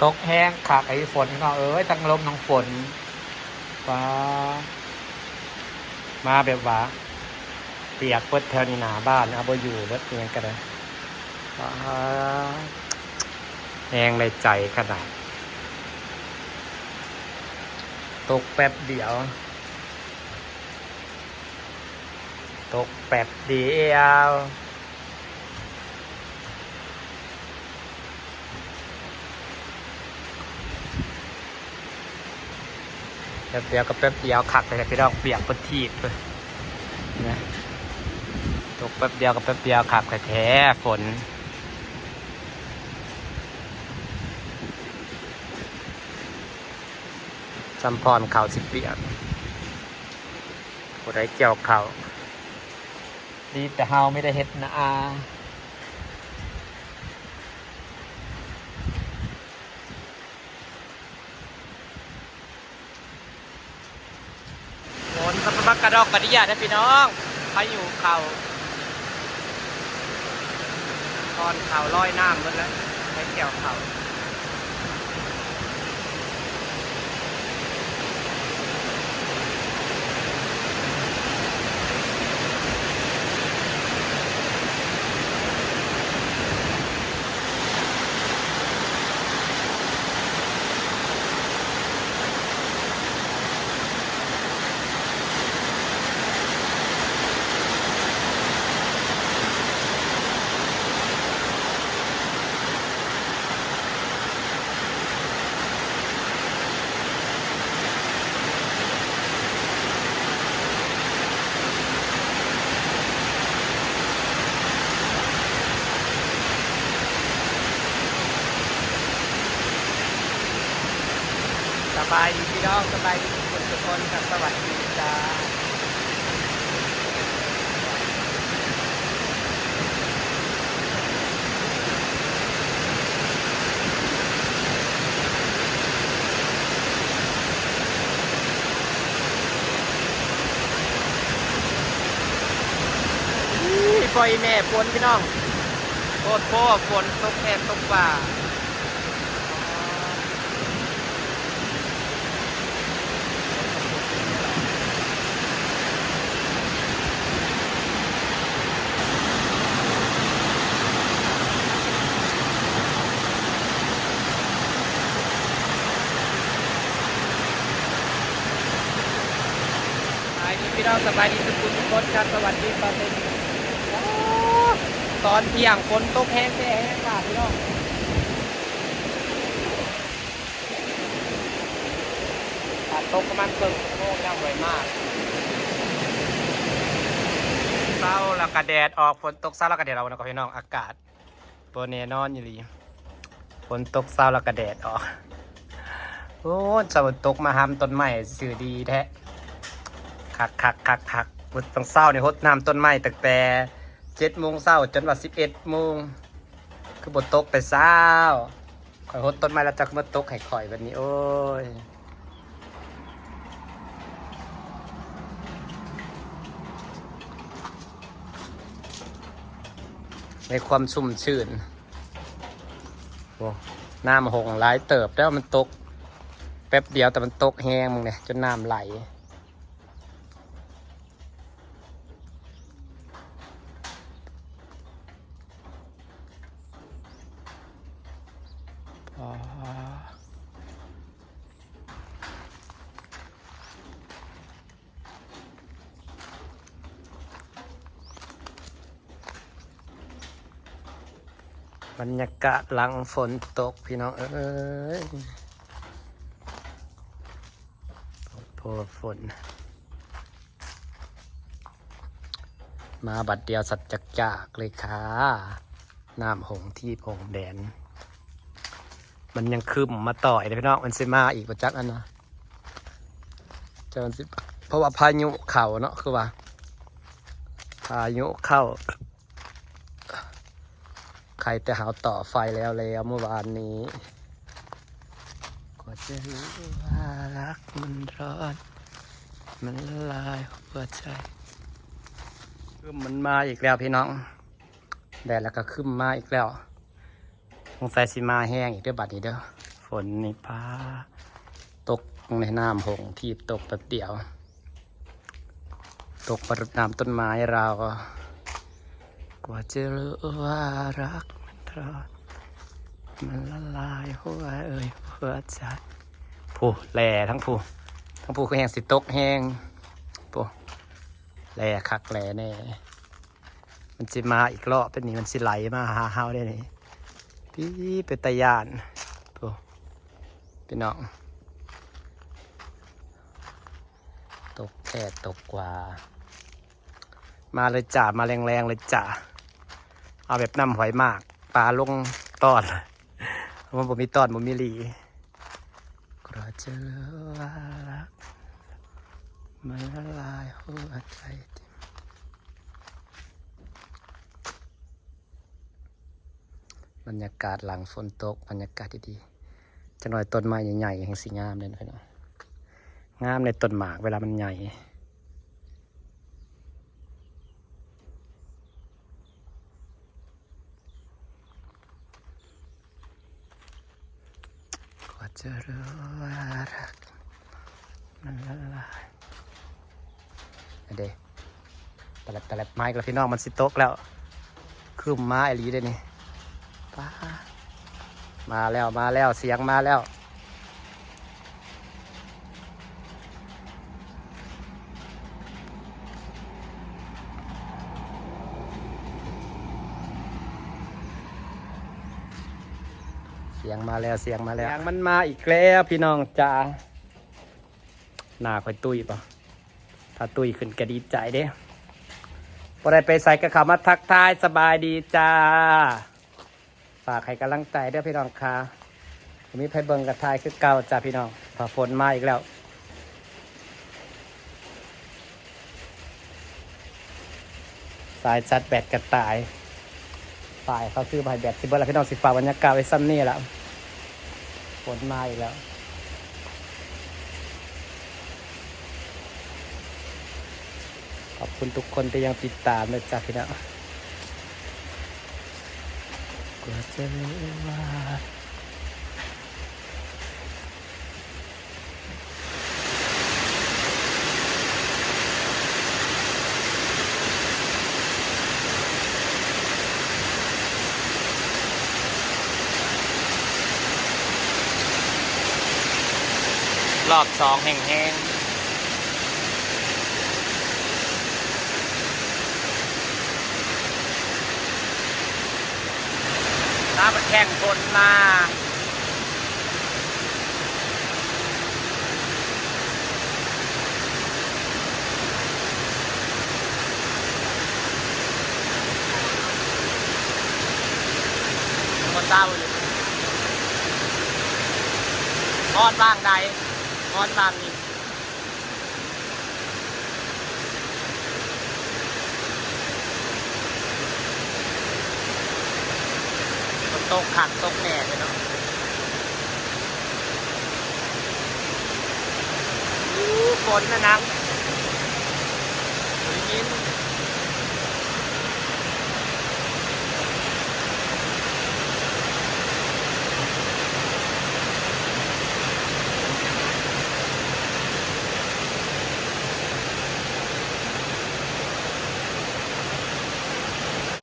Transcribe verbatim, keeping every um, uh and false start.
ตกแฮงคักไอ้ฝนพี่น้องเอ้ย ทั้งลมทั้งฝน ว้า มาแบบว่า เปียกเบิดแถวนี้ หน้าบ้านเอาบ่อยู่เบิด อิหยังก็ได้ ว้า แฮงในใจขนาด ตกแป๊บเดียว ตกแป๊บเดียว แป๊บเดียวก็แป๊บเดียวคักเลยพี่น้อง เปียกเบิดทีบเลยนะ ตกแป๊บเดียวก็แป๊บเดียวคักแท้ๆ ฝน สำพรเขาสิเปียก ผู้ใดเกี่ยวเขา ดีแต่เฮาไม่ได้เฮ็ดนา ฝนตกมากระดอกกระเดี่ยนะพี่น้อง พายุเข้า ตอนเข้าลอยน้ำหมดแล้ว ไปเกี่ยวเข้า สบายดีพี่น้อง สบายดีทุกคนทุกคนครับ สวัสดีจ้า อี๋ พ่ออีแม่ฝนพี่น้อง โคตรพ่อฝนตกแทบตกว่า สบายดีพี่น้อง สบายดีทุกคนทุกคนครับ สวัสดีตอนเย็น โอ้ ตอนเที่ยงฝนตกแฮงแท้แฮงว่าพี่น้อง ถ้าตกประมาณครึ่งชั่วโมงยังบ่มาก เซาแล้วก็แดดออก ฝนตกเซาแล้วก็แดดออกเนาะพี่น้อง อากาศบ่แน่นอนอีหลี ฝนตกเซาแล้วก็แดดออก โอ้ เซาตกมาหามต้นไม้ซื่อดีแท้ คักคักคักคัก มื้อตอนเซานี่หดน้ำต้นไม้ตั้งแต่เจ็ดโมงเซาจนว่าสิบเอ็ดโมง คือบ่ตกแต่เซา ข้อยหดต้นไม้แล้วเจ้าก็มาตกให้ข้อยบัดนี้ โอ้ย ในความชุ่มชื่น โอ้ น้ำหงหลายเติบแล้ว มันตกแป๊บเดียวแต่มันตกแฮง มึงเนี่ย จนน้ำไหล อ๋อ บรรยากาศหลังฝนตกพี่น้องเอ้ย โพดฝน มาบัดเดียวสัจจกจากเลยค่ะ น้ำหงที่หงแดน มันยังครึ้มมาต่อยเลยพี่น้อง มันสิมาอีกบ่จักอันนะ เจ้ามันสิ เพราะว่าพายุเข้าเนาะ คือว่า พายุเข้า ใครแต่หาวต่อไฟแล้วแล้วเมื่อวานนี้ กว่าจะรู้ว่ารักมันร้อน มันละลายหัวใจ ครึ้มมันมาอีกแล้วพี่น้อง แดดแล้วก็ครึ้มมาอีกแล้ว สงสัยสิมาแฮงอีกเด้อบัดนี้เด้อ ฝ ฝนนี่พาตกในน้ำหงส์ ทีบตกแป๊บเดียว ตกประดุจน้ำต้นไม้เรา กว่าจะรู้ว่ารักมันร้อน มันละลายหัวเอ่ยหัวใจ ผู้แหล่ทั้งผู้ ทั้งผู้ก็แฮงสิตกแฮง ผู้แหล่คักแหล่แน่ มันสิมาอีกรอบเป็นนี่ มันสิไหลมาหาเฮาได้นี่ พี่เป็นตาย่าน ผู้ พี่น้อง ตกแท้ตกว่า มาเลยจ้า มาแรงๆเลยจ้า เอาแบบน้ำหอยหมาก ปลาลงตอน มันบ่มีตอนบ่มีหลี กว่าจะรู้ว่ารัก มันละลายหัวใจ บรรยากาศหลังฝนตก บรรยากาศดีๆ จักหน่อยต้นไม้ใหญ่ๆ แฮงสิงามเลยนะพี่น้อง งามในต้นหมากเวลามันใหญ่ กว่าจะรู้ว่ารัก มันละลาย อันเด้ ตะแลบตะแลบ มาอีกแล้วพี่น้อง มันสิตกแล้ว ครึ้มมาอีหลีเด้นี่ ป๊าด มาแล้ว มาแล้ว เสียงมาแล้ว เสียงมาแล้ว เสียงมาแล้ว เสียงมันมาอีกแล้วพี่น้องจ๋า หน้าข่อยตุ้ยปะ ถ้าตุ้ยขึ้นก็ดีใจเด้ บ่ได้ไปไสก็เข้ามาทักทายสบายดีจ้า ฝากให้กำลังใจเด้อพี่น้องค่ะ มีไผเบิ่งก็ถ่ายคือเก่าจ้าพี่น้อง พาฝนมาอีกแล้ว สายชาร์จแบตก็ตาย ฝ่ายเขาซื้อมาให้แบตสิเบิดแล้วพี่น้อง สิฝากบรรยากาศไว้ส่ำนี้ละ ฝนมาอีกแล้ว ขอบคุณทุกคนที่ยังติดตามนะจ๊ะพี่น้อง กว่าจะรู้ว่า รอบสองแห้งๆ น้ำมันแข่งฝนมา มันเศร้าอยู่ ฮอดบ้างใด ฮอดบ้างนี่ มันตกคักตกแน่เลยเนาะ อู้ ฝนนะนะ ได้ยิน